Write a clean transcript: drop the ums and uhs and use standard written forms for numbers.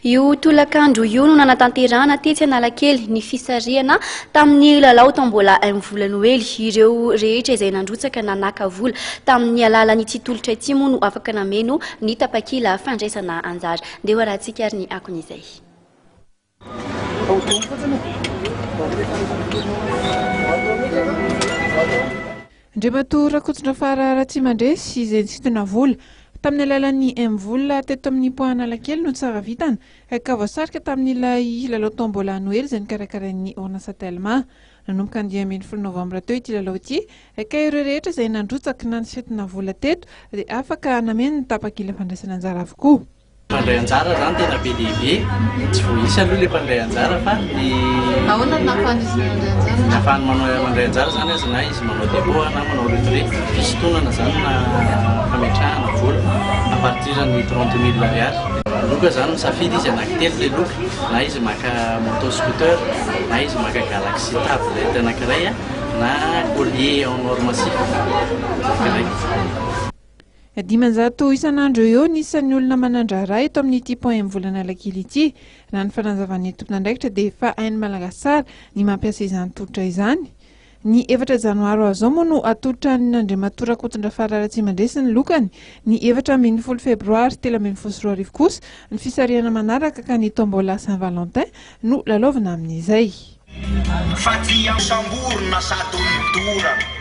Io tolakandro io no nanatanterahana tetsy Analakely ny fisarihana tamin'ny lalao tombola MVola Noely. Ireo rehetra izay nandrotsaka na naka vola tamin'ny alalan'ity tolotra ity moa no afaka nameno ny tapakila fandraisana anjara. Ndeha ho arahantsika ary ny akon'izay. Andriamatoa Rakotondrafara Ratsimandresy izay nisintona vola tamin'ny alalan'ny MVola teto amin'ny Point Analakely no tsara vintana ka voasarika tamin'ilay lalao tombola Noely izay nokarakarain'ny orinasa Telma. Nanomboka ny 15 novambra teo ity lalao ity ka ireo rehetra izay nandrotsaka na nisintona vola teto dia afaka nameno ny tapakila fandraisana anjara avokoa. Mpandray anjara zany tena be dia be, tsy voaisa aloha le mpandray anjara fa ny Ahoana no nahafahan'izy mandray anjara? Ny ahafahany manao mandray anjara zany azy na izy manao dépôt na manao retrait, fisintonana zany na fametrahana vola à partir ny 30 000 ariary. Loka zany misafidy izy anankitelo le loka, na izy maka moto scooter, na izy maka galaxy tablet anankiray na collier en or massif anankiray. 500 isan'andro eo eo ny isan'ny olona manan-draharaha eto amin'ity Point MVola Analakely ity. Raha ny fanazavan'ny tompon'andraikitra dia efa hain'ny Malagasy tsara ny mampiasa izany tolotra izany. Ny efatra janoary ho avy izao moa no hatolotra an'Andriamatoa Rakotondrafara Ratsimandresy ny lokany. Ny 14 febroary 2013 kosa ny fisarihana manaraka ka ny tombola Saint Valentin no lalaovina amin'izay. Fa dia samborina sady nodorana.